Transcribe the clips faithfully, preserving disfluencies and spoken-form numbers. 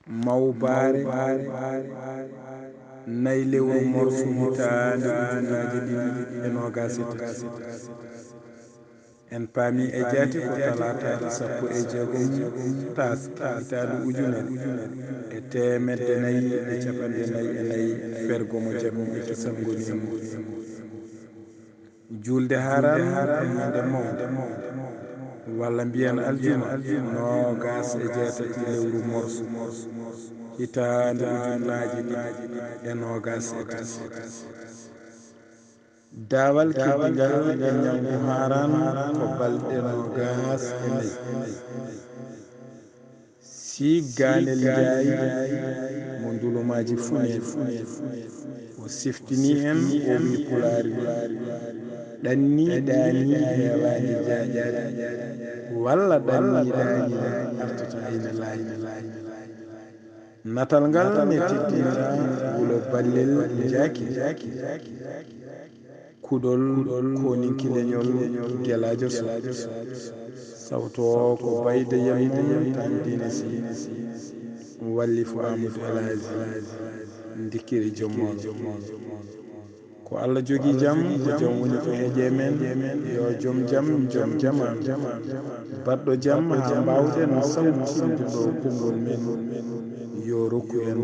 Mawbaare, nay lewru morsu hitaande ujunnaaji ɗiɗi e noogaas e tati. En paami e jaati ko talaataaji sappo e jeegom taaske hitaande ujunere e teemedde nayi e cappanɗe nayi e nayi fergo mo jam e kisal ngonii mum. Juulde Haaraan ko ñande mawnde, walla mbiyen aljuma, noogaas e jeetati lewru morso, hitaande ujunnaaji ɗiɗi e noogaas e tati. Daawal keddingal e ñalngu Haaraan ko balɗe noogaas e nayi. Sii Gaanel Njaay mo Ndulumaaji Funee, o siftinii en, o wii Pulaar wii, ɗannii ɗaanii heewaani jaaƴaade, walla ɗannii ɗaanii artata ina laaƴi. Natal ngal ne teddinira Wulo Ballel Njaaki, kuɗol kooninki leñol Gelaajo Soh, sawto ko Bayda Yel mum Tan Diine Sih, wallifu Aamadu El Haaji, ndikkiri joom moolo. Ko Alla jogii jam, ko jam woni ko heeƴe men. Yo joom jam, joom jama, baɗɗo jam haa mbaawɗen sawtinde ɗo konngol men. Yo rokku en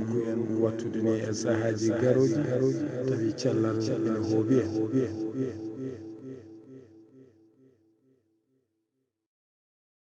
waɗtude ni e sahaaji garooji, tawi cellal ina hooɓi en.